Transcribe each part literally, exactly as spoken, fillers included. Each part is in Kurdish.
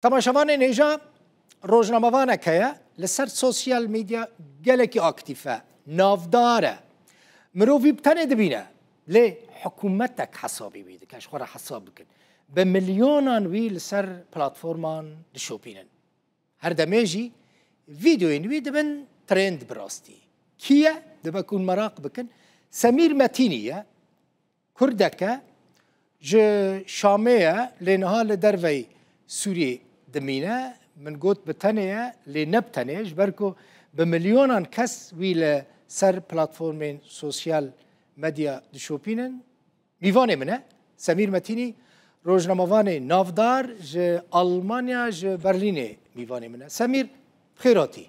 Temaşevanên hêja, rojnamevanek heye, li ser sosyal medya gelekî aktîf e, navdar e. Mirov wî bi tenê dibîne, lê hikûmetek hesabê wî dike, ji xwe re hesab bikin. Bi milyonan wî li ser platforman dişopînin. Her demê jî vîdeoyên wî dibin trend bi rastî. Kî ye? Dibe ku hûn meraq bikin. Semîr Metînî ye. Kurdek e, ji Şamê ye, lê niha li derveyî Sûriyê dimîne. Min got bi tenê ye, lê ne bi tenê, ji ber ku bi milyonan kes wî li ser platformên sosyal medya dişopînin. Mîvanê min e, Semîr Metînî, rojnamevanê navdar ji Almanya, ji Berlînê mîvanê min e. Semîr, bi xêr hatî.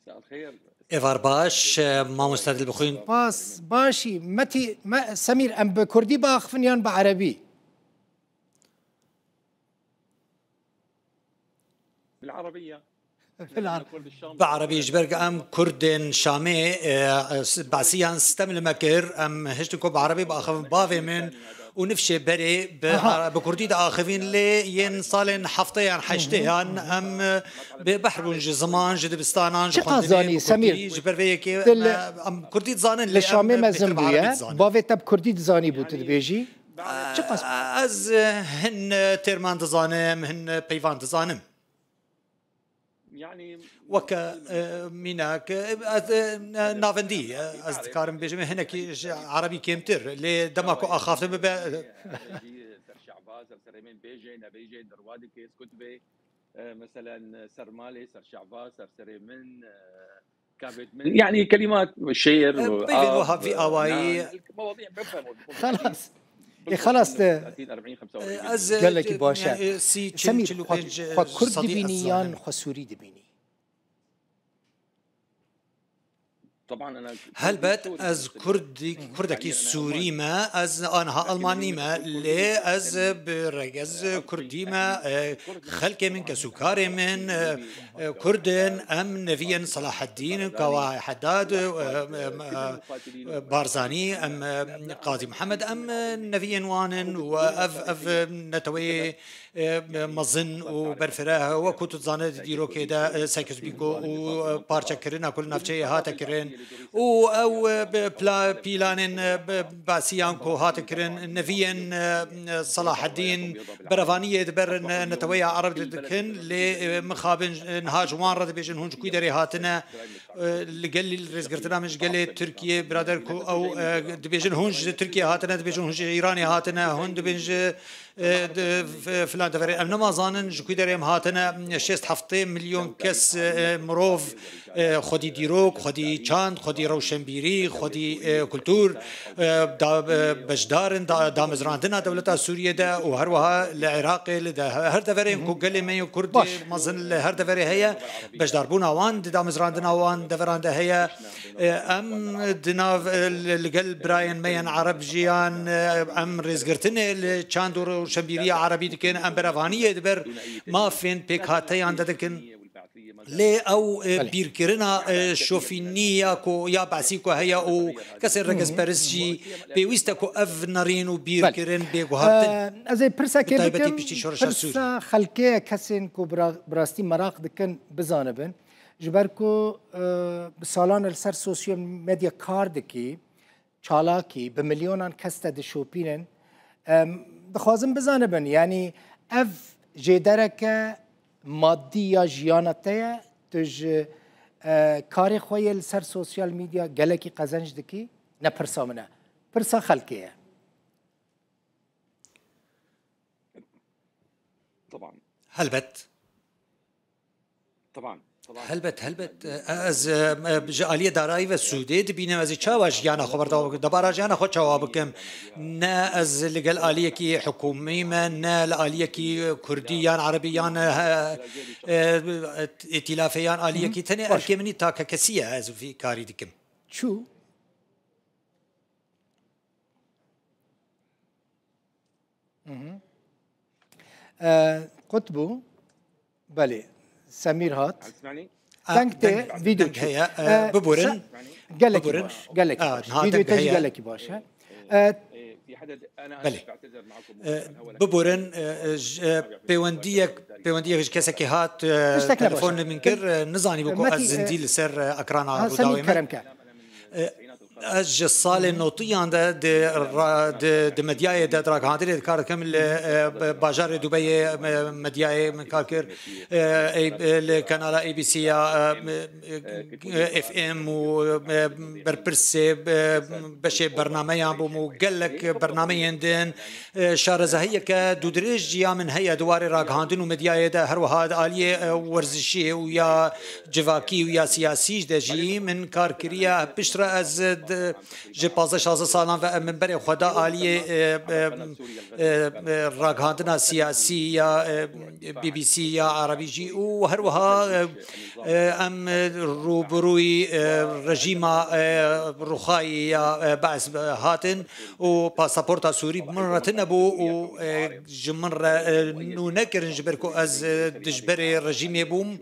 مساء الخير. Êvar baş, e, mamoste Dilbixwîn. Spas, başî. Metî, me, Semîr, em bi kurdî biaxivin yan bi erebî? بالعربية. Bi erebî, ji ber ku em kurdên Şamê, e, e, behsiyan stem li me kir, em hiştin ku bi erebî biaxivin bavê min û nifşê berê bi, Aha. ara-, bi kurdî diaxivîn, lê yên salên hefteyan, heşteyan em, e, bêbehr bûn ji ziman, ji dibistanan, ji Çiqas xwendinê zanî, bi kurdî, Semîr? Ji ber vê yekê Te li, me, em kurdî dizanin, li lê em Şamê bêtir mezin bi erebî bûye, dizanin. Bavê te bi kurdî dizanî bû, tu dibêjî? Çiqas? Ez, e, hin, e, têrman dizanim, hin, e, peyvan dizanim. Weke, e, mînak, e, ez, e, navendî, e, ez dikarim bêjim, hinekî ji erebî kêmtir, lê dema ku axaftin bibe, Ser şeva, ser serê min bêjê, nebêjê, derwa dike, skut be. E, meselen, ser malê, ser şeva, ser serê min, e, kavêt min. Yani kelimat, şiir, E, peyvên wiha vî awayî. Xelas. Ê, xelas, e, ez, e, Gelekî baş e. Yani, e, sî, çil, Semîr, çil û pênc, xwe, e, xwe kurd sadî ez dibînî yan zanim. Xwe sûrî dibînî? Helbet, ez kurdî-, kurdekî sûrî me, ez aniha Almanî me, lê ez bi regez kurdî me, e, xelkê min, kesûkarê min, e, e, kurd in, em neviyên Selaheddîn, Kawa Hedad, e, e, e, Barzanî, em, e, Qazî Mihemed, em, e, neviyên wan in û ev, ev neteweyê e, mezin û berfireh, wekû tu dizane di dîrokê de, e, Sykes-Picot û, e, parçekirina ku li navçeyê hate kirin û ew, e, bi pla-, pîlanên, e, bi-, basiyan ku hate kirin, neviyên, e, Selaheddîn berevaniyê di ber ne-, neteweya Ereb de dikin, lê, e, mixabin, e, niha ji wan re dibêjin hûn ji kû derê hatine, e, li gel rêzgirtina min ji gelê Tirkiyê, birader ku ew, e, dibêjin hûn ji Tirkiyê hatine, dibêjin hûn ji Îranê hatine, hûn dibên ji e, di, f-, filan deverê. Em nema zanin ji ku derê em hatine, şêst heftê milyon kes, e, mirov, e, xwedî dîrok, xwedî çand, xwedî rewşenbîrî, xwedî, e, kultur, e, da, e, beşdar in da, damezrandina dewleta Sûriyê de û her wiha li Iraqê, li de, her deverên ku gelê me yê Kurd Baş. mezin li her deverê heye, beşdarbûna wan di damezrandina wan deveran de heye. E, em di nav, e, li, li gel birayên me yên Ereb jiyan, e, em rêzgirtinê li çand û rewşenbîriya Erebî dikin, em berevaniyê di ber mafên pêkhateyan de dikin. Lê ew, e, Belê. bîrkirina, e, şofînî ya ku, ya behsî ku heye û kesên regezperist jî pêwîst e ku ev nerîn û bîrkirin bê guhartin. E, ez ê pirsekê Bi taybetî bikim, piştî şoreşa Sûrî. pirsa xelkê ye, kesên ku bira-, bi rastî meraq dikin bizanibin. Ji ber ku, e, bi salan e li ser sosyal medya kar dikî, çalakî, bi milyonan kes te dişopînin. Em, dixwazim bizanibin, yanî ev jêdereke madî ya jiyana te ye, tu ji, e, karê xwe yê li ser sosyal medya gelekî qezenc dikî? Ne pirsa min e. Pirsa xelkê ye. Helbet. Helbet, helbet. Ez, e, ji aliyê darayî ve sûdê dibînim, ez ê çawa jiyana xwe berdewam bikim, debara jiyana xwe çawa bikim? Ne ez li gel aliyekî hikûmî me, ne li aliyekî kurdî yan erebî yan, e, e, îtîlafê yan aliyekî, tenê Baş. erkê min î takekesî ye, ez vî karî dikim. Çû? Mhm. E, qut bû. Belê. Semîr hat. Deng tê, deng, vîdeo deng çû. heye. E, E, biburin. se-, gelekî Biburin. baş, gelekî A, baş. niha Vîdeo deng te jî heye. gelekî baş e. E, Belê. E, biborin, e, e, ji, e, pêwendiyek, pêwendiyek ji kesekî hat, e, Tiştek ne telefon baş e. li min kir, e, nizanî bû ku Metî, ez zindî e, li ser, e, ekrana ha, Rûdawê Semî me. Kerem ke. E, ez ji salê notiyan de di ra-, di, di medyayê de, di ragihandinê de kar dikim li, e, b-, bajarê Dubeyê, e, medyayê min kar kir. E, e, li kanala A B C ya, e, e, F M û, e, berpirsê, e, beşê bernameyan bûm û gelek bernameyên din. E, şarezahiyeke dûdirêj ya min heye di warê ragihandin û medyayê de, her wiha di aliyê, e, werzişî û ya civakî û ya siyasî de jî min kar kiriye. Piştre ez di, ji pazdeh şazdeh salan ve min berê xwe da aliyê, e, e, e, e, ragihandina siyasî ya, e, B B C ya Erebî jî û her wiha, e, e, em, e, rûbirûyî, e, rejîma, e, Rûxayî ya, e, Beis hatin û pasaporta Sûrî bi min re tune bû û, e, ji min re, e, nû nekirin ji ber ku ez, e, dijberê rejîmê bûm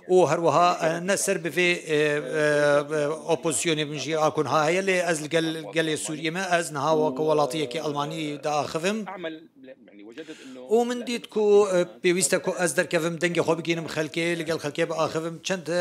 û her wiha, e, ne ser bi vê, e, e, e, opozisyonê min jî a ku niha heye, lê ez li gel gelê Sûriyê me, ez niha weke welatiyekî Almanî diaxivim. û min dît ku, e, pêwîst e ku ez derkevim, dengê xwe bigihînim xelkê, li gel xelkê biaxivim. Çend, e,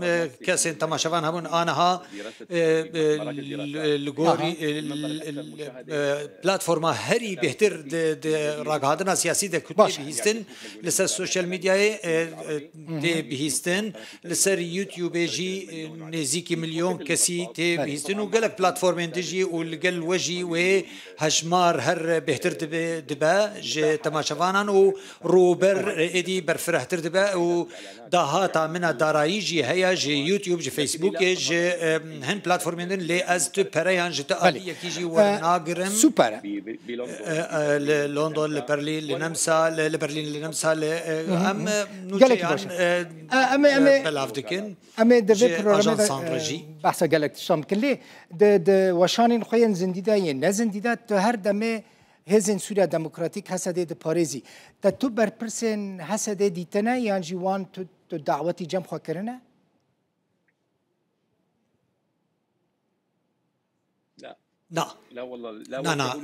e, kesên temaşevan hebûn aniha, e, e, li, li gorî, e, li, li, e, platforma herî bêhtir di, di ragihandina siyasî de ku tê bihîstin, li ser sosyal medyayê, e, e, tê bihîstin, li ser YouTubeê jî, e, nêzîkî milyon kesî tê bihîstin û gelek platformên din jî û li gel we jî wê hejmar her bêhtir dibe, dibe ji temaşevanan û rûber êdî berfirehtir dibe û dahata min a darayî jî heye ji YouTube, ji Facebookê, ji, em, hin platformên din, lê ez tu pereyan ji tu aliyekî jî wernagirim. Super e. E, e, li London, li Berlîn, li Nemsa, li, li Berlîn, li Nemsa, li, e, em, e, nûçeyan, e, e, belav dikin. Em ê di vê programê de, e, behsa gelek tiştan bikin. Lê di, di weşanên xwe yên zindî de, yên ne zindî de, tu her demê Hêzên Sûriya Demokratîk, H S D'ê diparêzî. Te tu berpirsên H S D'ê dîtine yan jî wan tu, tu dawetî cem xwe kirine? Na. Na, na.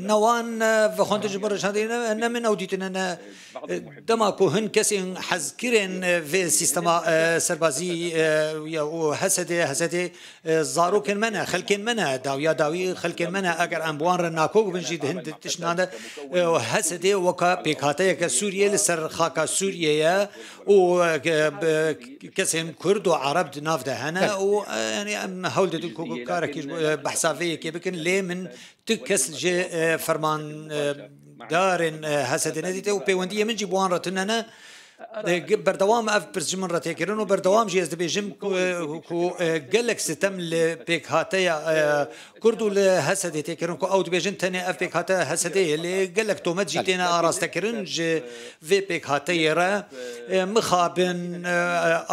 Ne wan, e, vexwendin ji bo rejandê ne, ne min ew dîtine ne. E, dema ku hin kesên hezkirên, e, vê sîstema, e, serbazî, e, ya û H S D, H S D, e, zarokên me ne, xelkên me ne, dawiya dawî xelkên me ne. Eger em bi wan re nakok bin jî di hin tiştnan de, e, û H S D weka pêkhateyeke Sûriyê li ser xaka Sûriyê ye û, e, ke-, bi-, kesên Kurd û Ereb di nav de hene û, e, yani em hewl didin ku karekî ji bo, e, behsa vê yekê bikin, lê min tu kes ji, e, ferman, e, darên, e, H S D nedîte û pêwendiyê min jî bi wan re tune ne. E, ge-, berdewam ev pirs ji min re tê kirin û berdewam jî ez dibêjim ku, e, ku, e, gelek sitem li pêkhateya, e, Kurd û li H S D tê kirin ku ew dibêjin tenê ev pêkhate H S D ye, lê gelek tomet jî têne araste kirin ji vê pêkhateyê re. E, mixabin, e,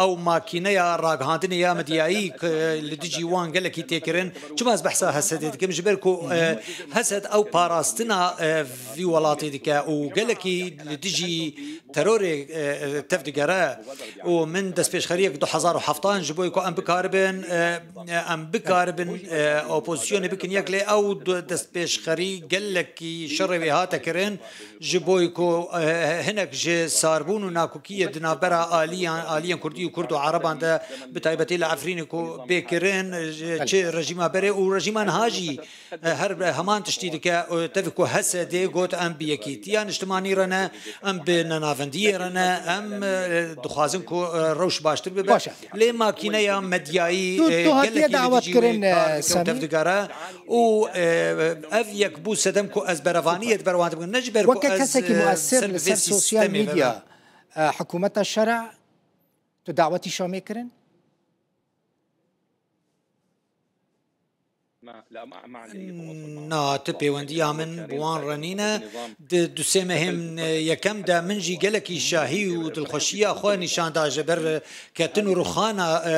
ew makîneya ragihandinê ya medyayî ku li dijî wan gelekî tê kirin. Çima ez behsa H S D dikim? Ji ber ku, e, H S D ew parastina, e, vî welatê dike û gelekî li dijî terorê, e, e, tev digere û min destpêşxeriyek du hezar û heftan ji bo ku em bikaribin, e, e, em bikaribin, e, opozisyonê bikin yek, lê ew du-, destpêşxerî gelekî şerê wê hate kirin ji bo ku, e, hinek ji sarbûn û nakokiyê di navbera aliyan, aliyên Kurdî û Kurd û Ereban de bi taybetî li Efrînê ku bê kirin, ji çi rejîma berê û rejîma niha jî e, her heman tiştî dike, e, tevî ku H S D got em bi yekîtiya niştimanî re ne, em bi nenavendiyê re ne, em, e, dixwazin ku, e, rewş baştir bibe. Baş e. Lê makîneya medyayî, tu, e, tu hatiye gelekî li dawet dijî kirin, wê kar e, dike û Semî? Tev digere û, e, ev yek bû sedem ku ez berevaniyê di ber wan de bikim. Ne ji ber ku Weke ez, kesekî e, muesir ser li bi vê ser sosyal sîstemê medya, bibim. E, hikûmeta şera tu dawetî Şamê kirin? Na, tu pêwendiya min bi wan re nîne. Di du sê mehên yekem de min jî gelekî şahî û dilxweşiya xwe nîşan da ji ber ketin û ruxana, e,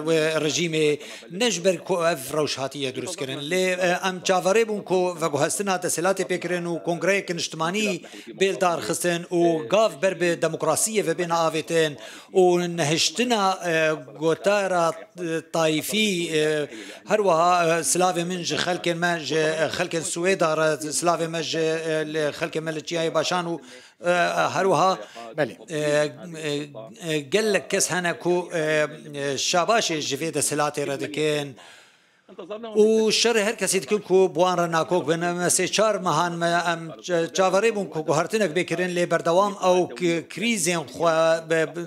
wê rejîmê, ne ji ber ku ev rewş hatiye dirustkirin. Lê, e, em çaverê bûn ku veguhestina desthilatê pê kirin û kongreyeke niştimanî bêldar xistin û gav ber bi demokrasiyê ve bêne avêtin û nehiştina, e, gotara, e, tayîfî, e, her wiha, e, Silavê min ji xelkên me, ji xelkên Swêda re, silavê me ji, e, li xelkên me li Çiyayê Başan û, e, her wiha, Belê. e, e, e, gelek kes hene ku, e, e, şabaşê ji vê desthilatê re dikin û şerê her kesî dikin ku bi wan re nakok bin. Em sê çar mehan me em ç-, çaverê bûn ku guhertinek bê kirin, lê berdewam ew k-, krîzên xwe be, be,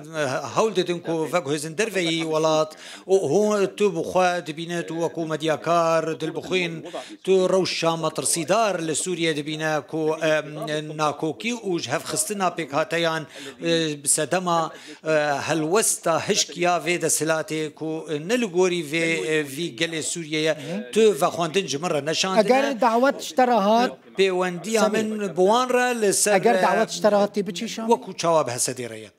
hewl didin ku veguhêzin derveyî welat û hûn tu bi xwe dibîne, tu wekû medyakar, dilbixwîn, tu rewşa metirsîdar li Sûriyê dibîne ku, em, nakokî û ji hevxistina pêkhateyan, e, bi sedema, e, helwesta hişk ya vê desthilatê ku, e, ne li gorî vê, e, vî gelê Sûriyê ye. Tu vexwendin ji min re neşandine. Eger dawet ji te re hat, Pêwendiya Semî. min bi wan re li ser, Eger e, dawet ji te re hat, tê biçî Şam? Wekû çawa bi Hesedê re ye.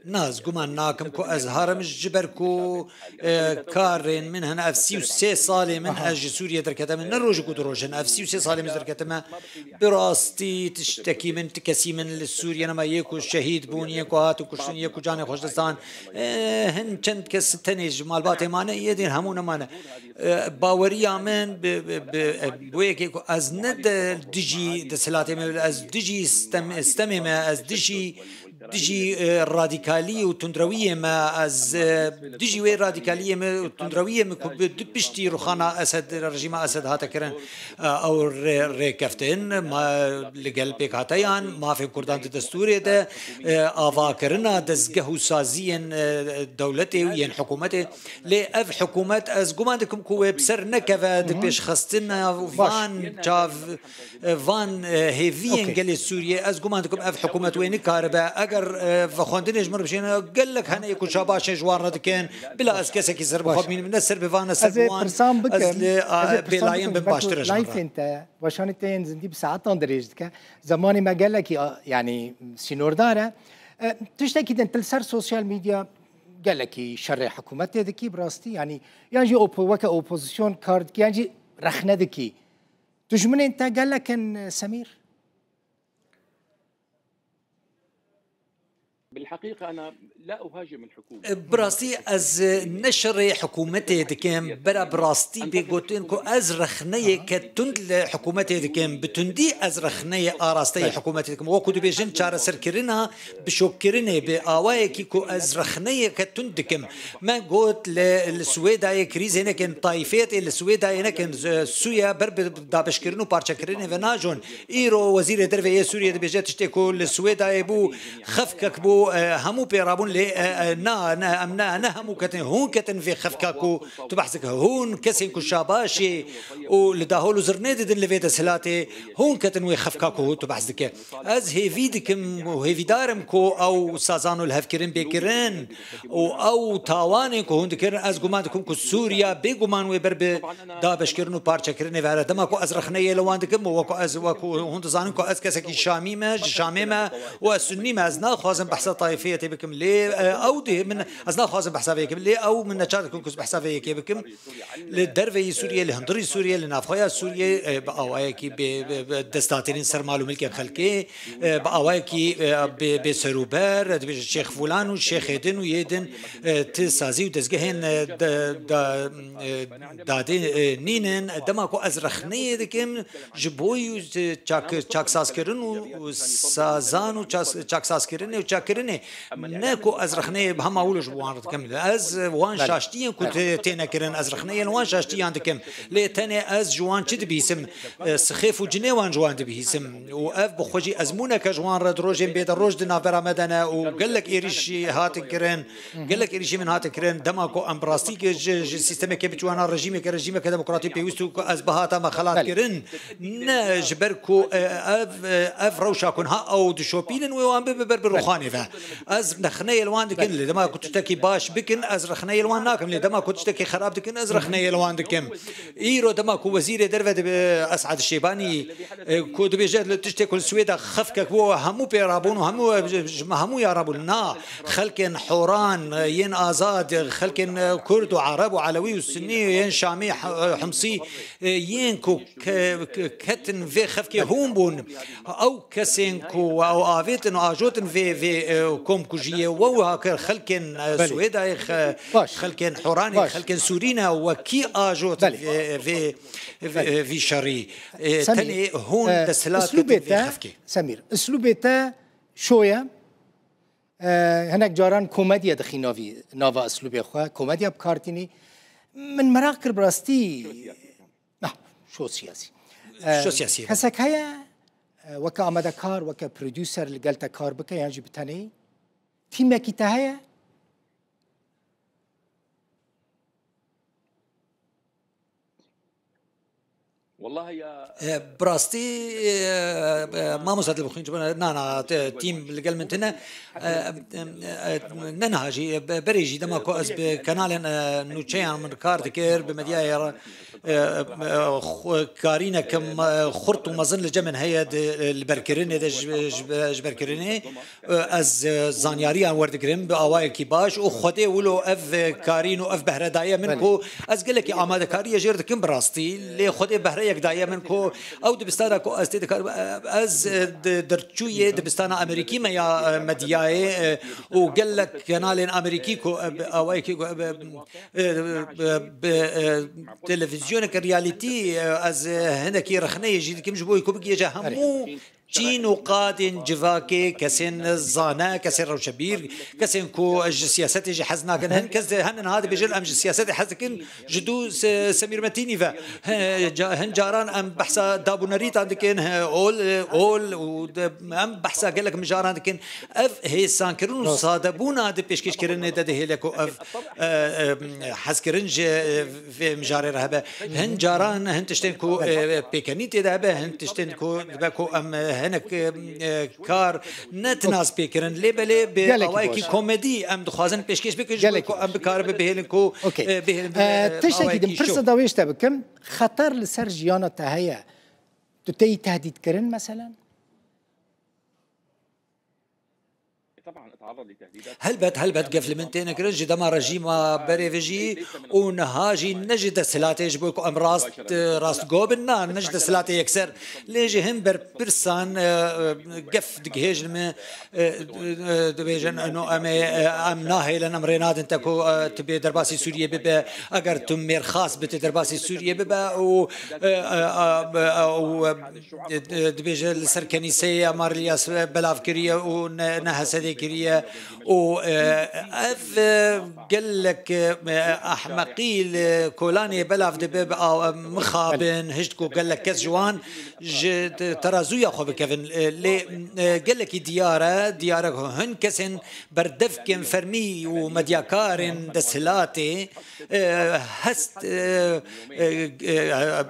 Na, ez guman nakim ku ez harim ji ber ku, e, karên min hene, ev sî û sê salê min ez ji Sûriyê derketime, ne rojek û du roj in, ev sî û sê salê min derketime. Bi rastî tiştekî min, ti kesî min li Sûriyê nema, yê ku şehîd bûn, yê ku hatin kuştin, yê ku canê xwe ji dest dan. E, hin çend kes tenê ji malbatê mane, yê din hemû nemane. E, baweriya min bi, bi, bi, e, bo yekê ku ez ne de dijî desthilatê me, ez dijî stem-, stemê me, ez dijî, dijî, e, radikalî û tundrewiyê me, ez, e, dijî wê radikaliyê me û tundrewiyê me ku bi du piştî ruxana Esed, rejîma Esed hate kirin, e, ew rê-, rêkeftin, ma li gel pêkhateyan, mafên Kurdan di destûrê de, e, avakirina dezgeh û saziyên, e, dewletê û yên hikûmetê. Lê ev hikûmet, ez guman dikim ku wê bi ser nekeve di pêşxistina van çav, van, e, hêviyên Okey. gelê Sûriyê. Ez guman dikim ev hikûmet wê nikaribe. Eger, e, vexwendinê ji min re bişêne, gelek hene yê ku şabaşê ji wan re dikin. Bila ez kesekî ser bi xwe Baş. bînim, ne ser bi van, ne ser Ez bi ê wan. pirsan bikim, Ez li, a, ez ê pirsan bêlayên bikim, bin ji ber ku baştir e ji min re. layfên te, weşanê te yên zindî bi saetan dirêj dike. Zemanê me gelekî, a, yanî sînordar e. E, tiştekî din, tu li ser sosyal medya gelekî şerê hikûmetê dikî, bi rastî, yanî, yan jî opo-, weke opozisyon kar dikî, yan jî rexne dikî. Dijminên te gelek in, Semîr? بالحقيقة أنا لا أهاجم الحكومة. Bi rastî ez ne şerê hikûmetê dikim, bera bi rastî bê gotin ku ez rexneyeke tund li hikûmetê dikim, bi tundî ez rexneyê arasteyê hikûmetê dikim. Wekû dibêjin çareserkirina bi şokkirinê, bi awayekî ku ez rexneyeke tund dikim. Me got li, li Swêdayê krîzê nekin, tayfiyetê li Swêdayê nekin, z-, Sûriye ber bi dabeşkirin û parçekirinê ve najon. Îro Wezîrê Derve yê Sûriyê dibêje tiştê ku li Swêdayê bû, xefkek bû, e, hemû pê rabûn lê, e, e, na, ne, em ne, ne hemû ketin, hûn ketin vê xefka ku tu behs dike. Hûn kesên ku şabaşê û li dahol û zirnê didin li vê desthilatê, hûn ketin wê xefka ku tu behs dike. Ez hêvî dikim û hêvîdar im ku ew sazan û lihevkirin bê kirin û ew tawanên ku hûn dikirin, ez guman dikim ku Sûriya bêguman wê ber bi dabeşkirin û parçekirinê ve here. Dema ku ez rexneyê li wan dikim û wekû ez, wekû hûn dizanin ku ez kesekî Şamî me, ji Şamê me û ez Sunnî me, ez naxwazim behsa tayfiyetê bikim. Lê, e, ew dê min, ez naxwazim behsa vê yekê bikim. Lê ew min neçar dikin ku ez behsa vê yekê bikim. Li derveyî Sûriyê, li hundirî Sûriyê, li navxweya Sûriyê, e, bi awayekî bê, bê, bê destdatînin ser mal û milkên xelkê, e, bi awayekî, e, bê, bê serûber, e, dibêje şêx filan û şêxê din û yê din, e, ti sazî û dezgehên, e, de, de, e, dadê, e, nînin. Dema ku ez rexneyê dikim, ji bo yû, e, çak-, çaksazkirin û, û sazan û ças-, çaksazkirinê û çakkirinê, ne ku ez rexneyê bi hema wilo ji wan re dikim. Ez wan Belê. şaştiyên ku Belê. tê-, têne kirin, ez rexneyên wan şaştiyan dikim. Lê tenê ez ji wan çi dibihîsim? E, sixêf û cinê wan ji wan dibihîsim. Û ev bi xwe jî ezmûneke ji wan re di rojên bê de roj di navbera me de ne û gelek êrîşî hatin kirin. Gelek êrîşî min hatin kirin. Dema ku em bi rastî ki ji, ji sîstemeke biçûwana rejîmeke, rejîmeke demokratî pêwîst û ku ez bihata me xelat Belê. kirin. Ne ji ber ku, e, ev, e, ev rewşa ku niha ew dişopînin wê wan bibe ber bi Belê. ruxanê ve. Ez rexneyê li wan dikin. Belê. Lê dema ku tiştekî baş bikin, ez rexneyê li wan nakim. Lê dema ku tiştekî xerab dikin, ez rexneyê li wan dikim. Îro dema ku Wezîrê Derve dibe Esad Şêbanî, e, ku dibêje li tiştê ku li Swêda xefkek bû, hemû pê rabûn û hemû, e, ji, ji me hemû ya rabûn. Na, xelkên Horan, e, yên azad, e, xelkên, e, Kurd û Ereb û Elewî û Sunnî yên Şamî, H-, e, Himsî, e, yên ku ke-, ke-, ketin vê xefkê hûn bûn. Ew kesên ku ew avêtin û ajotin vê, vê, e, e, komkujiyê we wiha kir, xelkên, e, Belê. Swêdayê, xe-, Baş. Xelkên Horanê, Baş. Xelkên Sûrî ne, we kî ajot Belê. Vê, vê, vê, Belê. Vî şerî? E, Semîr, Tenê hûn e, desthilat uslûbê ketin vê te, xefkê. Semîr, uslûbê te şo ye. E, hinek caran komediye dixî navî, nava uslûbê xwe. Komediya bi kar tînî. Min meraq kir bi rastî. Nah, şo siyasî. Şo E, siyasî. Kesek heye, e, weke amadekar, weke producer li gel te kar bike, yan jî bi tenê? Tîmekî te heye? E, bi rastî, e, e, mamosta dilbixwîn ji bo na, na, te-, tîm li gel min tune. E, e, e, ne niha jî, e, be-, berê jî dema ku ez bi kanalên, e, nûçeyan min kar dikir, bi medyayê re, e, e, xwe-, karînek me-, xurt û mezin li cem min heye di, e, li berkirinê de ji, ji, ji berkirinê. Ez, e, zanyariyan werdigirim bi awayekî baş û Xwedê wilo ev, e, karîn û ev behre daye min Belê. Ku ez gelekî amadekariyê jêr dikim bi rastî, lê Xwedê behreyek daye min ku ew dibistana ku ez tê dikarim, e, ez, e, di, derçûyê dibistana Amerîkî me ya, e, medyayê, e, û gelek kanalên Amerîkî ku, e, bi awayekî ku, e, bi, e, bi, bi, e, televîzyoneke realîtî, e, ez, e, hinekî rexneyê jî dikim ji bo ku bigihêje hemû Erê. Çîn û qadên civakê, kesên zane, kesên rewşebîr, kesên ku ji siyasetê jî hez nakin. Hin kes de, hin niha dibêjin, em ji siyasetê hez dikin, ji dû Se-, Semîr Metînî ve. He, ca-, hin caran em behsa dabûnerîtan dikin, he, ol, ol û de, em behsa gelek mijaran dikin. Ev hêsankirin û Rast. Sadebûna di pêşkêşkirinê de dihêle ku ev, e, e, hezkirin ji, e, vê mijarê re hebe. Hin caran, hin tiştên ku, e, pêkenî tê de hebe, hin tiştên ku dibe ku em, e, hinek, e, e, kar ne tinas pê kirin, lê belê bi Gelekî awayekî baş. Komedî em dixwazin pêşkêş bikin, ji bo Gelekî ku em baş. Bikaribin bihêlin ku, Okey. E, bihêlin bi, E, e, Tiştekî awayekî din, pirsa şo. Da wê ji te bikim, xeter li ser jiyana te heye? Tu têyî tehdît kirin, meselen? Helbet, helbet, gef li min têne kirin, ji dema rejîma berê ve jî û niha jî ne ji desthilatê, ji bo ku em rast, rast go bin, na, ne ji desthilatê yekser, lê ji hin berpirsan, e, e, gef digihêjin me, e, e, dibêjin, no, em ê, e, em nahêlin, em rê nadin te ku, e, tu bê derbasî Sûriyê bibe, eger tu mêrxas bi tu derbasî Sûriyê bibe û, e, e, e, e, û, e, Di-, di-, dibêje li ser kenîseyê Amar Ilyas belav kiriye û ne, ne Hesedê kiriye û, e, ev, e, gelek, e, ehmeqî li kolanê belav dibe bi aw-, mixabin, hişt ku gelek kes ji wan ji te-, terazûya xwe bikevin. E, lê, e, gelekî diyar e, diyar e ku hin kesên berdevkên fermî û medyakarên desthilatê, e, hest, e, e, e, e,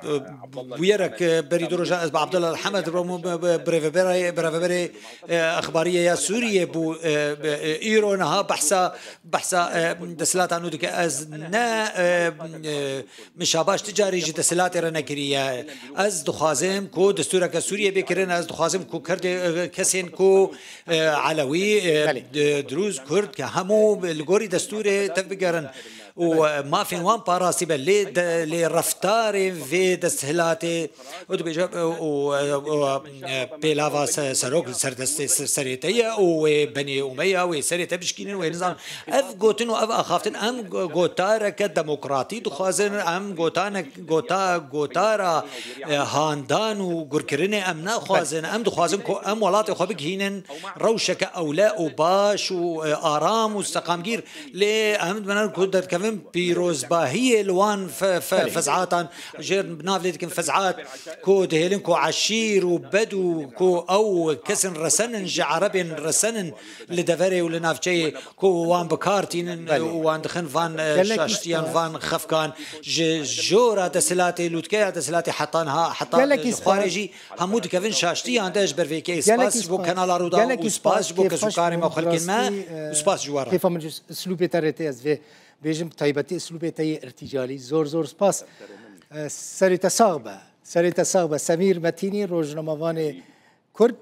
bûyerek, e, berî du rojan ez bi Abdullah Hemed re bûm, bi, bi, birêveberê, birêveberê, e, exbariyê ya Sûriyê bû, e, bi, e, îro niha behsa, behsa, e, desthilata nû dike. Ez ne, e, e, min şabaş ti carî ji desthilatê re nekiriye. Ez dixwazim ku destûreke Sûriyê bê kirin, ez dixwazim ku kerdê, e, kesên ku, e, Elewî, e, Belê. D-, Dirûz, Kurd, ke hemû li gorî destûrê tev bigerin û, e, mafên wan parastî be, lê de, lê reftarê vê desthilatê û dibêje, e, û, e, û, e, pêlava se-, serok li ser destê se-, serê te ye û wê benê û me ya, wê serê te bişkînin, wê nizam. Ev gotin û ev axaftin, em go-, gotareke demokratî dixwazin, em gotanek-, gota-, gotara, e, handan û gurkirinê em naxwazin. Em dixwazin ku em welatê xwe bigihînin rewşeke ewle û baş û, e, aram û seqamgîr. Lê em dibirin ku derdikevin pîrozbahiyê li wan fe-, fe-, Belê. Fezatan jêr bi nav lê dikin fezat ku dihêlin ku eşîr û bed û ku ew kesin resen in ji erebên resen in li deverê û li navçeyê ku wan bi kar tînin Belê. Û wan dixin van, e, Gelekî şaştiyan, spas. Van xefkan ji jora desthilatê, lûtkeya desthilatê heta niha, heta Gelekî ji xwarê spas. Jî hemû dikevin şaştiyan de. Ji ber vê yekê Gelekî spas ji bo spas. Kenala Rûda Gelekî û spas ji bo spas. Kes û karê me û xelkên me Rastî, e, û spas ji we re. Kêfa min ji uslûbê te rê tê ez vê bêjim, bi taybetî uslûbê te yê irtîcalî. Zor zor spas. E, serê te sax be. Serê te sax be. Semîr Metînî, rojnamevanê Kurd.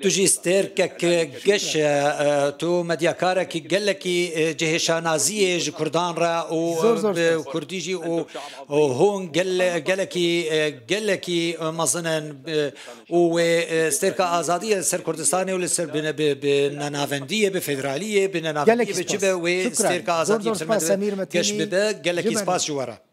Tu jî stêrkek geş e, e, tu medyakarekî gelekî e, cihê şanaziyê ji Kurdan re û Zor, zor e, bi spas. Kurdî jî û, û hûn gel-, gelekî, e, gelekî e, mezin in, e, û wê, e, stêrka azadiyê li ser Kurdistanê û li ser bi, bi, bi nenavendiyê, bi federaliyê, bi nenavendiyê, gelekî bi çi be spas. Wê Şukran. Stêrka Zor, azadiyê zor bi ser me spas, dibe Semîr Metînî. Geş bibe, gelekî spas ji we re.